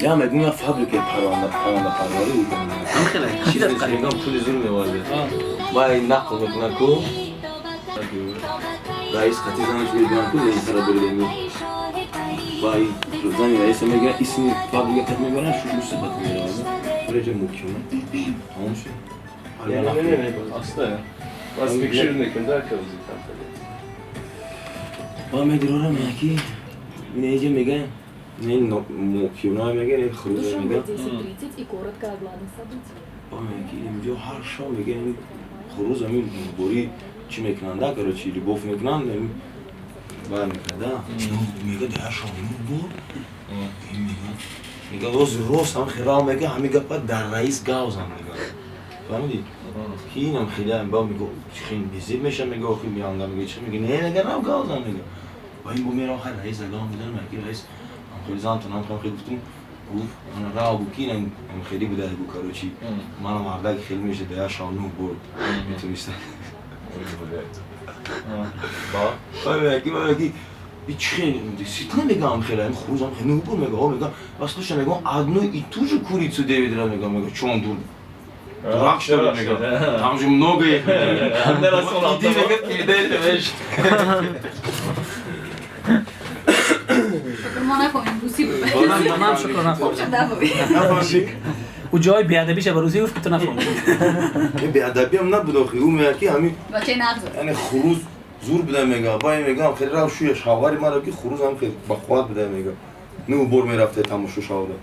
Я мегум я фабрикаи парванда парвандапарварӣ. Ҳам хеле чӣ дад қариб. Мегам пули зур меварда. Вай нақл мекунад ку. Раис қати занаш мегӯянд ку раисара буридеми. Вай зани раиса мегӯяд исми фабрика қат мебаранд шушу сифат меравад. Реҷа мукима. Тамом шуд. Не, не, не, не, аста. Бас микшир мекун дар кавзи камтаре. Ва медирора мега ки инеҷа мега не мукима мега не хруза Душанбе мега. 10:30 и коротко о главных событиях. Ва мега ки инҷо ҳар шом мега ин хурӯз ҳамин бори чӣ мекунанда, короче, любовь мекунанд, ҳамин вай мекунада. Мега дар шом ну бор. Ин мега рози рост ҳам хирал мега ҳамин гапа дар раис гавзам мега. Фаҳмидӣ? Ки инам хеле ба мега хеле безеб меша мега охи меанда мега чӣ мега не мега рав гавзам мега. Ва ин бо мерав хай раис гав мезанам мега ки раис ҳам хеле зантон ҳам хеле гуфтум гуфт ана рав гу ки инам хеле буда гу короче мана мардак хеле меша дар шав нӯ бор метониста. Ба? Ва мега ки и чӣ действительно мега ҳам хеле ҳам хурӯз ҳам хеле нӯ бор мега мега бас слушай мега одну и ту же курицу девять раз мега мега чё он дур дурак, что ли, мега там же много их. Иди, мега, передай это вещь. Шукр мо нафаҳмем русӣ буд. Ман шукр нафаҳмидам. Нафаҳмем. Ӯ ҷои беадабиша ба русӣ гуфт ки ту нафаҳмидӣ. Беадабиам набуд охи ӯ мега ки ҳамин Бачаи нағз. Яъне хурӯз зур буда мега бай мега хеле рав шуя шавҳари мара ки хурӯз ҳам хеле бақувват буда мега нӯ бор мерафта тамошо шавда.